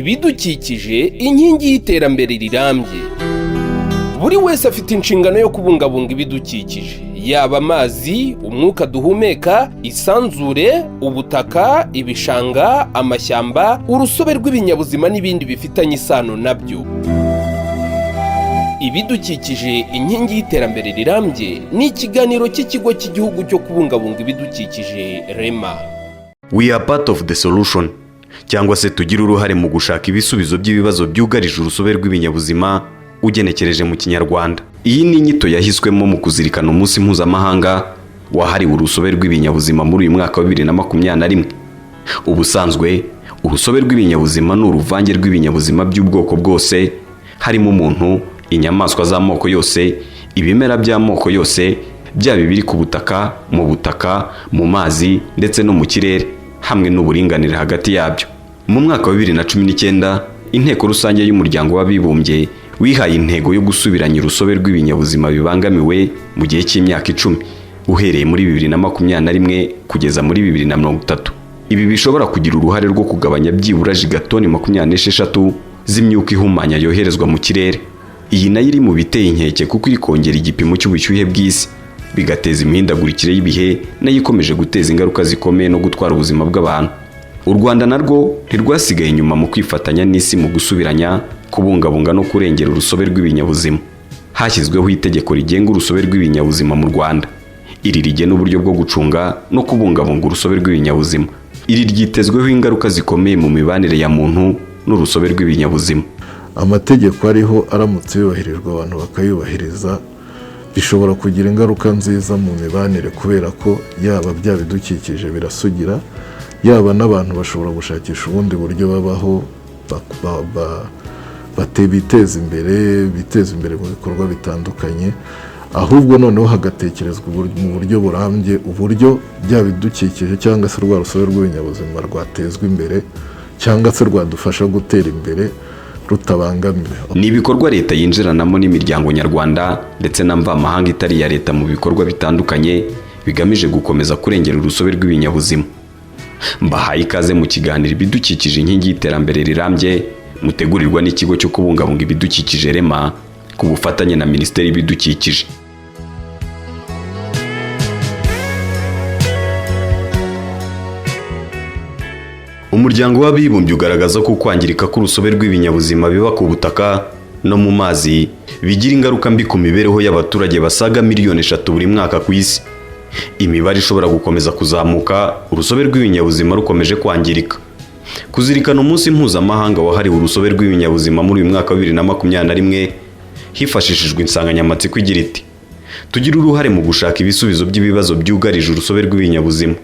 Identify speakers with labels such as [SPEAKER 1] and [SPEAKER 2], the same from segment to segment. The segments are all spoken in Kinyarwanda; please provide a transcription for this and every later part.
[SPEAKER 1] Ibidukikije, inkingi y'iterambere rirambye. Buri wese afite inshingano yo kubungabunga ibidukikije, yaba amazi, umwuka duhumeka, isanzure, ubutaka, ibishanga, amashyamba, urusobe rw'ibinyabuzima n'ibindi bifitanye isano nabyo. Ibidukikije, inkingi y'iterambere rirambye ni ikiganiro cy'Ikigo cy'Igihugu cyo Kubungabunga Ibidukikije, REMA.
[SPEAKER 2] "We are part of the solution", cyangwa se tugire uruhare mu gushaka ibisubizo by'ibibazo byugarije urusobe rw'ibinyabuzima, ugenekereje mu Kinyarwanda. Iyi ni inyito yahiswemo mu kuzirikana umunsi mpuzamahanga wahariwe urusobe rw'ibinyabuzima muri uyu mwaka wa 2021. Ubusanzwe urusobe rw'ibinyabuzima ni uruvange rw'ibinyabuzima by'ubwoko bwose, harimo umuntu, inyamaswa z'amoko yose, ibimera by'amoko yose, byaba ibiri ku butaka, mu butaka, mu mazi ndetse no mu kirere, hamwe n'uburinganire hagati yabyo. Mu mwaka wa 2019, Inteko Rusange y'Umuryango w'Abibumbye wihaye intego yo gusubiranya urusobe rw'ibinyabuzima bibangamiwe mu gihe cy'imyaka 10, uhereye muri 2021 kugeza muri 2030. Ibi bishobora kugira uruhare rwo kugabanya byibura gigatoni 26 z'imyuka ihumanya yoherezwa mu kirere. Iyi nayo iri mu biteye inkeke, kuko iri kongera igipimo cy'ubushyuhe bw'isi, bigateza imihindagurikire y'ibihe, nayo ikomeje guteza ingaruka zikomeye no gutwara ubuzima bw'abantu. U Rwanda narwo ntirwasigaye inyuma mu kwifatanya n'isi mu gusubiranya, kubungabunga no kurengera urusobe rw'ibinyabuzima. Hashyizweho itegeko rigenga urusobe rw'ibinyabuzima mu Rwanda. Iri rigena uburyo bwo gucunga no kubungabunga urusobe rw'ibinyabuzima. Iri ryitezweho ingaruka zikomeye mu mibanire ya muntu n'urusobe rw'ibinyabuzima.
[SPEAKER 3] Amategeko ariho aramutse yubahirijwe, abantu bakayubahiriza, bishobora kugira ingaruka nziza mu mibanire, kubera ko yaba bya bidukikije birasugira, yaba n'abantu bashobora gushakisha ubundi buryo babaho, biteza imbere, biteza imbere mu bikorwa bitandukanye. Ahubwo noneho hagatekerezwa mu buryo burambye uburyo bya bidukikije cyangwa se rwa rusobe rw'ibinyabuzima rwatezwa imbere, cyangwa se rwadufasha gutera imbere rutabangamiwe.
[SPEAKER 2] Ni ibikorwa leta yinjiranamo n'imiryango nyarwanda ndetse na mvamahanga itari iya leta mu bikorwa bitandukanye bigamije gukomeza kurengera urusobe rw'ibinyabuzima. Mbahaye ikaze mu kiganiro Ibidukikije, inkingi y'iterambere rirambye, mutegurirwa n'Ikigo cyo Kubungabunga Ibidukikije, REMA, ku bufatanye na Minisiteri y'Ibidukikije. Umuryango w'Abibumbye ugaragaza ko kwangirika k'urusobe rw'ibinyabuzima biba ku butaka no mu mazi bigira ingaruka mbi ku mibereho y'abaturage basaga miliyoni 3 buri mwaka ku isi, imibare ishobora gukomeza kuzamuka urusobe rw'ibinyabuzima rukomeje kwangirika. Kuzirikana umunsi mpuzamahanga wahariwe urusobe rw'ibinyabuzima muri uyu mwaka wa 2021, hifashishijwe insanganyamatsiko igira iti: "Tugire uruhare mu gushaka ibisubizo by'ibibazo byugarije urusobe rw'ibinyabuzima."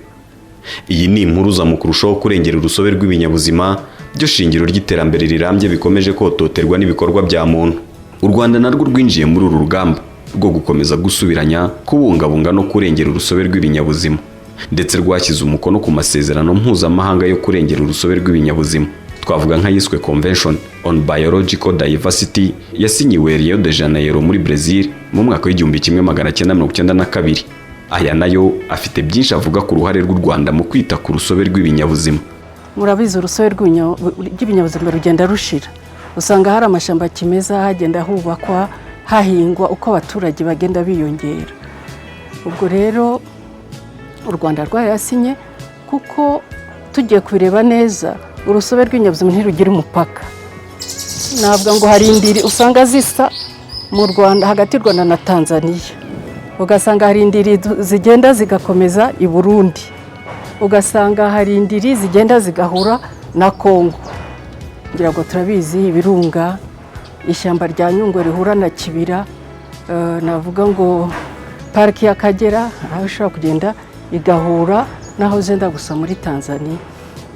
[SPEAKER 2] Iyi ni impuruza mu kurushaho kurengera urusobe rw'ibinyabuzima, byo shingiro ry'iterambere rirambye, bikomeje kototerwa n'ibikorwa bya muntu. U Rwanda narwo rwinjiye muri uru rugamba rwo gukomeza gusubiranya, kubungabunga no kurengera urusobe rw'ibinyabuzima, ndetse rwashyize umukono ku masezerano mpuzamahanga yo kurengera urusobe rw'ibinyabuzima. Twavuga nk'ayiswe Convention on Biological Diversity, yasinyiwe Rio de Janeiro muri Brazil mu mwaka wa 1992. Aya nayo afite byinshi avuga ku ruhare rw'u Rwanda mu kwita ku rusobe rw'ibinyabuzima.
[SPEAKER 4] Murabizi, urusobe rw'ibinyabuzima rugenda rushira. Usanga hari amashyamba kimeza, hagenda hubakwa, hahingwa, uko abaturage bagenda biyongera. Ubwo rero u Rwanda rwarayasinye, kuko tugiye kubireba neza, urusobe rw'ibinyabuzima ntirugira umupaka. Ntabwo ngo hari indiri usanga zisa mu Rwanda, hagati y'u Rwanda na Tanzania, ugasanga hari indiri zigenda zigakomeza i Burundi, ugasanga hari indiri zigenda zigahura na Kongo. Ngira ngo turabizi, ibirunga, ishyamba rya Nyungwe rihura na Kibira, navuga ngo Pariki y'Akagera, aho ishobora kugenda igahura n'aho zenda gusa muri Tanzania.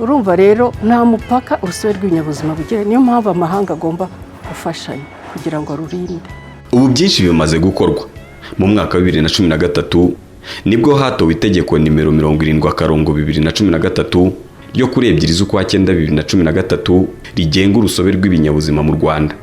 [SPEAKER 4] Urumva rero nta mupaka urusobe rw'ibinyabuzima bugira. Niyo mpamvu amahanga agomba gufashanya kugira ngo arurinde.
[SPEAKER 2] Ubu byinshi bimaze gukorwa. Mu mwaka wa 2013 nibwo hatowe itegeko nimero 70/2013 ryo kuri 2 z'ukwa 9 2013, rigenga urusobe rw'ibinyabuzima mu Rwanda.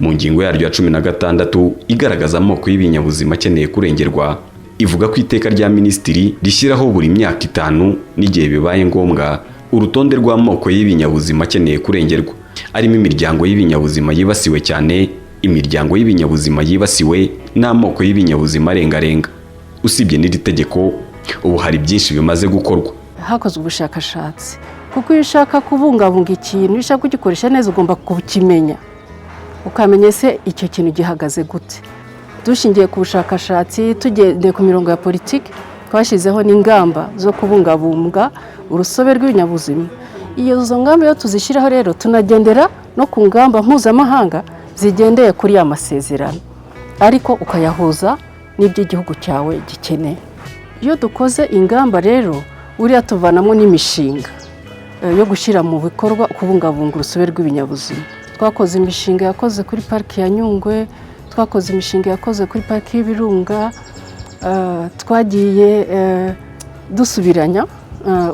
[SPEAKER 2] Mu ngingo yaryo ya 16 igaragaza amoko y'ibinyabuzima akeneye kurengerwa, ivuga ko iteka rya minisitiri rishyiraho buri myaka 5 n'igihe bibaye ngombwa urutonde rw'amoko y'ibinyabuzima akeneye kurengerwa. Arimo imiryango y'ibinyabuzima yibasiwe cyane, imiryango y'ibinyabuzima yibasiwe n'amoko y'ibinyabuzima arengarenga. Usibye n'iri tegeko, ubu hari byinshi bimaze gukorwa.
[SPEAKER 4] Hakozwe ubushakashatsi, kuko iyo ushaka kubungabunga ikintu, iyo ushaka kugikoresha neza, ugomba kukimenya, ukamenya ese icyo kintu gihagaze gute. Dushingiye ku bushakashatsi, tugendeye ku mirongo ya politiki, twashyizeho n'ingamba zo kubungabunga urusobe rw'ibinyabuzima. Izo ngamba iyo tuzishyiraho rero, tunagendera no ku ngamba mpuzamahanga zigendeye kuri ya masezerano, ariko ukayahuza n'ibyo igihugu cyawe gikeneye. Iyo dukoze ingamba rero, buriya tuvanamo n'imishinga yo gushyira mu bikorwa kubungabunga urusobe rw'ibinyabuzima. Twakoze imishinga yakoze kuri Pariki ya Nyungwe, twakoze imishinga yakoze kuri Pariki y'Ibirunga, twagiye dusubiranya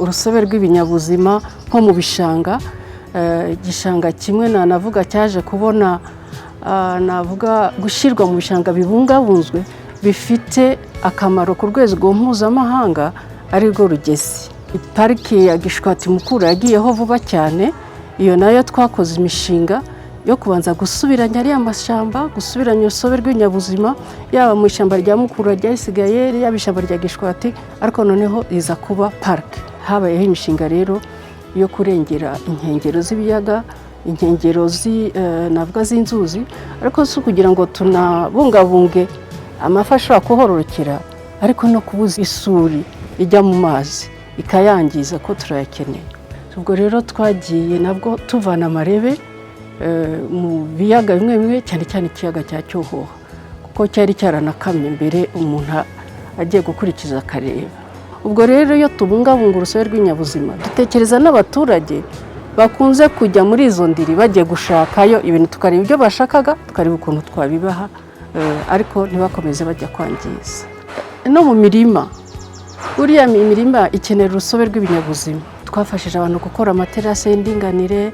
[SPEAKER 4] urusobe rw'ibinyabuzima nko mu bishanga. Igishanga kimwe nanavuga cyaje kubona, navuga gushyirwa mu bishanga bibungabunzwe bifite akamaro ku rwego mpuzamahanga, ari rwo Rugezi. Pariki ya Gishwati Mukura yagiyeho vuba cyane. Iyo nayo twakoze imishinga yo kubanza gusubiranya ariya mashyamba, gusubiranya urusobe rw'ibinyabuzima, yaba mu ishyamba rya Mukura ryasigaye, yaba ishyamba rya Gishwati, ariko noneho riza kuba parike. Habayeho imishinga rero yo kurengera inkengero z'ibiyaga, inkengero navuga z'inzuzi, ariko si ukugira ngo tunabungabunge amafi ashobora kuhororokera, ariko no kubuza isuri ijya mu mazi ikayangiza, ko turayakeneye. Ubwo rero twagiye nabwo tuvana amarebe mu biyaga bimwe bimwe, cyane cyane ikiyaga cya Cyohoha, kuko cyari cyaranakamye mbere, umuntu agiye gukurikiza akareba. Ubwo rero iyo tubungabunga urusobe rw'ibinyabuzima, dutekereza n'abaturage bakunze kujya muri izo ndiri bagiye gushakayo ibintu, tukareba ibyo bashakaga, tukareba ukuntu twabibaha, ariko ntibakomeze bajya kwangiza. No mu mirima, uriya imirima ikenera urusobe rw'ibinyabuzima. Twafashije abantu gukora amaterasi y'indinganire,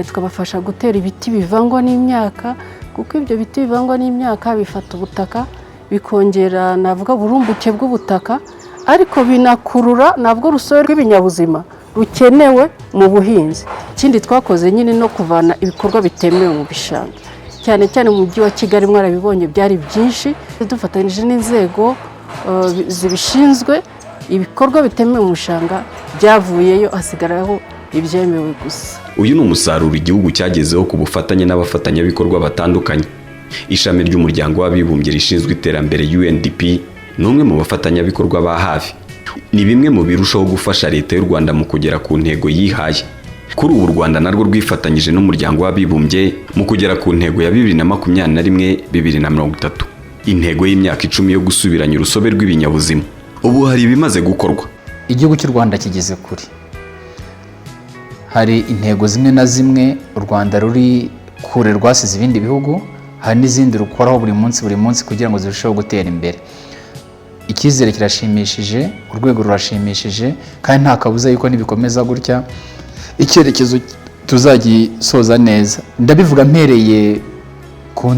[SPEAKER 4] tukabafasha gutera ibiti bivangwa n'imyaka, kuko ibyo biti bivangwa n'imyaka bifata ubutaka, bikongera navuga uburumbuke bw'ubutaka, ariko binakurura nabwo urusobe rw'ibinyabuzima rukenewe mu buhinzi. Ikindi twakoze nyine no kuvana ibikorwa bitemewe mu bishanga, cyane cyane mu Mujyi wa Kigali. Mwarabibonye, byari byinshi. Dufatanyije n'inzego zibishinzwe, ibikorwa bitemewe mu bishanga byavuyeyo, hasigaraho ibyemewe gusa.
[SPEAKER 2] Uyu ni umusaruro igihugu cyagezeho ku bufatanye n'abafatanyabikorwa batandukanye. Ishami ry'Umuryango w'Abibumbye rishinzwe Iterambere, UNDP, ni umwe mu bafatanyabikorwa ba hafi. Ni bimwe mu birushaho gufasha Leta y'u Rwanda mu kugera ku ntego yihaye. Kuri ubu u Rwanda narwo rwifatanyije n'Umuryango w'Abibumbye mu kugera ku ntego ya 2021 2030, intego y'imyaka 10 yo gusubiranya urusobe rw'ibinyabuzima. Ubu hari ibimaze gukorwa.
[SPEAKER 5] Igihugu cy'u Rwanda kigeze kure. Hari intego zimwe na zimwe u Rwanda ruri kure, rwasize ibindi bihugu, hari n'izindi rukoraho buri munsi buri munsi kugira ngo zirusheho gutera imbere. Icyizere kirashimishije, urwego rurashimishije, kandi nta kabuza yuko nibikomeza gutya icyerekezo tuzagisoza neza. Ndabivuga mpereye ku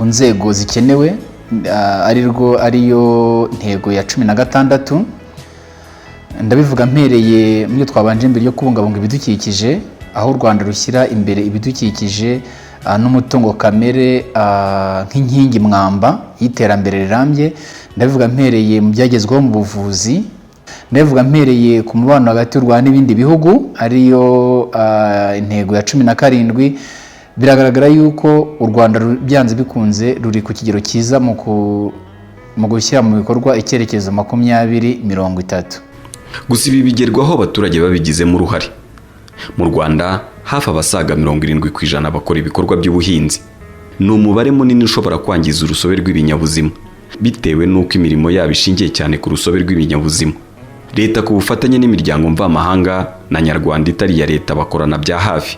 [SPEAKER 5] nzego zikenewe, arirwo ariyo ntego ya 16. Ndabivuga mpereye muri twabanje mbere yo kubungabunga ibidukikije, aho u Rwanda rushyira imbere ibidukikije n'umutungo kamere nk'inkingi mwamba y'iterambere rirambye. Ndabivuga mpereye mu byagezweho mu buvuzi. Ndabivuga mpereye ku mubano hagati y'u Rwanda n'ibindi bihugu, ariyo intego ya 17. Biragaragara yuko u Rwanda byanze bikunze ruri ku kigero cyiza mu gushyira mu bikorwa icyerekezo 2030.
[SPEAKER 2] Gusa ibi bigerwaho abaturage babigizemo uruhare. Mu Rwanda hafi abasaga 70% bakora ibikorwa by'ubuhinzi. Ni umubare munini ushobora kwangiza urusobe rw'ibinyabuzima, bitewe n'uko imirimo yabo ishingiye cyane ku rusobe rw'ibinyabuzima. Leta ku bufatanye n'imiryango mvamahanga na nyarwanda itari iya leta bakorana bya hafi,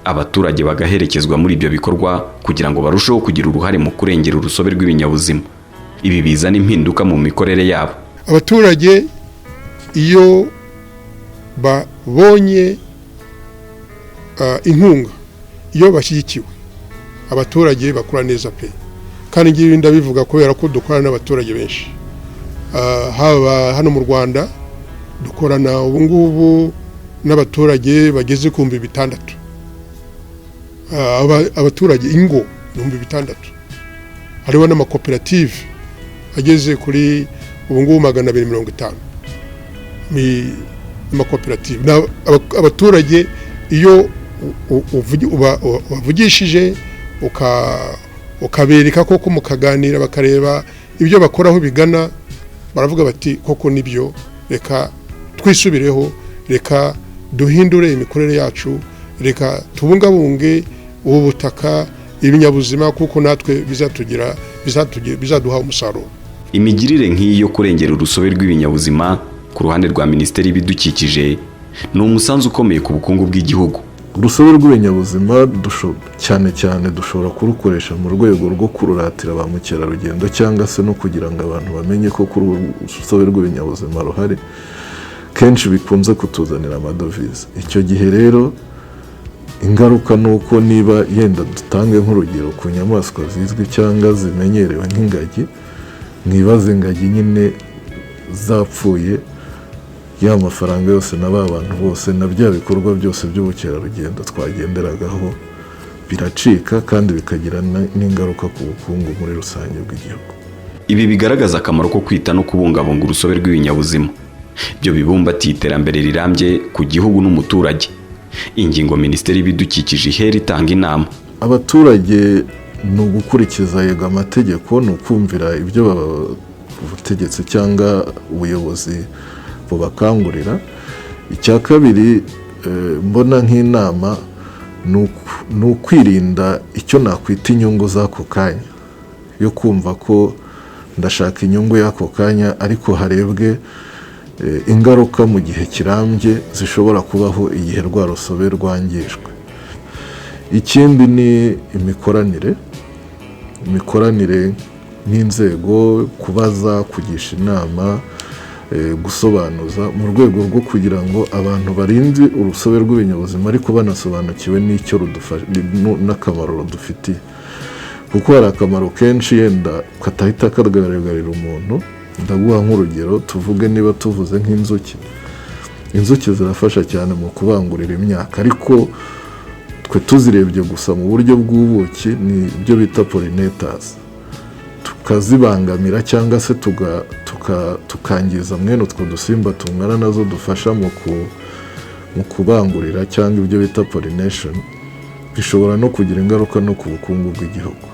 [SPEAKER 2] abaturage bagaherekezwa muri ibyo bikorwa kugira ngo barusheho kugira uruhare mu kurengera urusobe rw'ibinyabuzima. Ibi bizana impinduka mu mikorere yabo.
[SPEAKER 6] Abaturage iyo babonye inkunga, iyo bashyigikiwe, abaturage bakora neza pe. Kandi ngibi ndabivuga kubera ko dukorana n'abaturage benshi, haba hano mu Rwanda dukorana ubu ngubu. N'abaturage bageze ku 6000, abaturage ingo 6000. Hariho n'amakoperative ageze kuri ubu ngubu 250 ni amakoperative. Abaturage iyo ubavugishije, ukabereka koko, mukaganira, bakareba ibyo bakora aho bigana, baravuga bati: "Koko nibyo, reka twisubireho, reka duhindure imikorere yacu, reka tubungabunge ubu butaka, ibinyabuzima, kuko natwe bizatugira bizaduha umusaruro."
[SPEAKER 2] Imigirire nk'iyi yo kurengera urusobe rw'ibinyabuzima ku ruhande rwa Minisiteri y'Ibidukikije ni umusanzu ukomeye ku bukungu bw'igihugu.
[SPEAKER 3] Urusobe rw'ibinyabuzima cyane cyane dushobora kurukoresha mu rwego rwo kururatira ba mukerarugendo, cyangwa se no kugira ngo abantu bamenye ko kuri uru rusobe rw'ibinyabuzima ruhari. Kenshi bikunze kutuzanira amadovize. Icyo gihe rero ingaruka ni uko niba yenda dutange nk'urugero ku nyamaswa zizwi cyangwa zimenyerewe nk'ingagi, mwibaze ingagi nyine zapfuye, ya mafaranga yose na ba bantu bose na bya bikorwa byose by'ubukerarugendo twagenderagaho biracika, kandi bikagira n'ingaruka ku bukungu muri rusange bw'igihugu.
[SPEAKER 2] Ibi bigaragaza akamaro ko kwita no kubungabunga urusobe rw'ibinyabuzima, byo bibumbatiye iterambere rirambye ku gihugu n'umuturage. Ingingo Minisiteri y'Ibidukikije ihera itanga inama.
[SPEAKER 3] Abaturage ni ugukurikiza, yego, amategeko, ni ukumvira ibyo ubutegetsi cyangwa ubuyobozi bubakangurira. Icya kabiri mbona nk'inama ni ukwirinda icyo nakwita inyungu z'ako kanya, yo kumva ko ndashaka inyungu y'ako kanya, ariko harebwe ingaruka mu gihe kirambye zishobora kubaho igihe rwa rusobe rwangijwe. Ikindi ni imikoranire n'inzego, kubaza, kugisha inama, gusobanuza, mu rwego rwo kugira ngo abantu barinde urusobe rw'ibinyabuzima ariko banasobanukiwe n'icyo n'akamaro rudufitiye, kuko hari akamaro kenshi yenda katahita kagaragarira umuntu. Ndaguha nk'urugero, tuvuge niba tuvuze nk'inzuki. Inzuki zirafasha cyane mu kubangurira imyaka, ariko twe tuzirebye gusa mu buryo bw'ubuki, ni ibyo bita pollinators, tukazibangamira cyangwa se tukangiza mwene utwo dusimba tungana nazo dufasha mu kubangurira cyangwa ibyo bita pollination, bishobora no kugira ingaruka no ku bukungu bw'igihugu.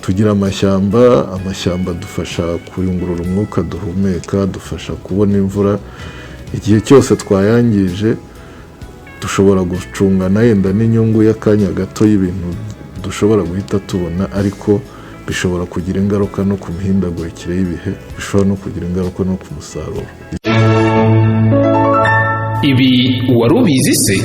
[SPEAKER 3] Tugira amashyamba. Amashyamba adufasha kuyungurura umwuka duhumeka, adufasha kubona imvura. Igihe cyose twayangije, dushobora gucungana yenda n'inyungu y'akanya gato y'ibintu dushobora guhita tubona, ariko bishobora kugira ingaruka no ku mihindagurikire y'ibihe, bishobora no kugira ingaruka no ku musaruro.
[SPEAKER 1] Ibi wari ubizi se?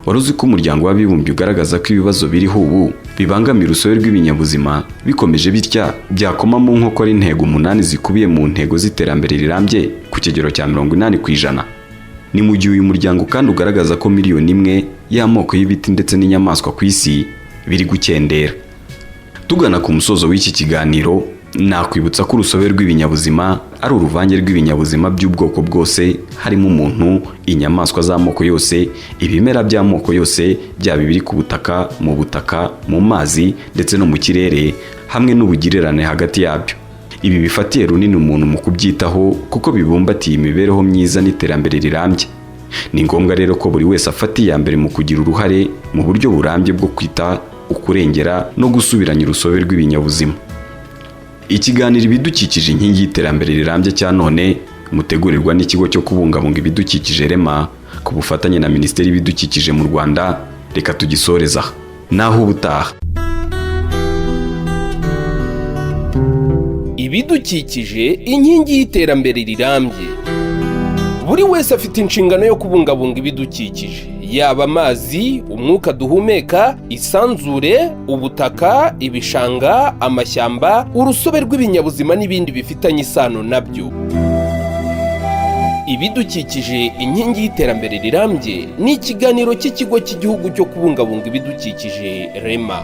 [SPEAKER 2] Wari uzi ko Umuryango w'Abibumbye ugaragaza ko ibibazo biriho ubu bibangamira urusobe rw'ibinyabuzima, bikomeje bitya byakoma mu nkokora intego 8 zikubiye mu ntego z'iterambere rirambye ku kigero cya 80%? Ni mu gihe uyu muryango kandi ugaragaza ko 1 miliyoni y'amoko y'ibiti ndetse n'inyamaswa ku isi biri gukendera. Tugana ku musozo w'iki kiganiro, nakwibutsa ko urusobe rw'ibinyabuzima ari uruvange rw'ibinyabuzima by'ubwoko bwose, harimo umuntu, inyamaswa z'amoko yose, ibimera by'amoko yose, byaba ibiri ku butaka, mu butaka, mu mazi ndetse no mu kirere, hamwe n'ubugirirane hagati yabyo. Ibi bifatiye runini umuntu mu kubyitaho, kuko bibumbatiye imibereho myiza n'iterambere rirambye. Ni ngombwa rero ko buri wese afata iya mbere mu kugira uruhare mu buryo burambye bwo kwita, ukurengera no gusubiranya urusobe rw'ibinyabuzima. Ikiganiro Ibidukikije inkingi y'iterambere rirambye cya none mutegurirwa n'Ikigo cyo Kubungabunga Ibidukikije REMA ku bufatanye na Minisiteri y'Ibidukikije mu Rwanda, reka tugisoreza aha. Naho ubutaha.
[SPEAKER 1] Ibidukikije inkingi y'iterambere rirambye. Buri wese afite inshingano yo kubungabunga ibidukikije, yaba amazi, umwuka duhumeka, isanzure, ubutaka, ibishanga, amashyamba, urusobe rw'ibinyabuzima n'ibindi bifitanye isano nabyo. Ibidukikije inkingi y'iterambere rirambye ni ikiganiro cy'Ikigo cy'Igihugu cyo Kubungabunga Ibidukikije, REMA.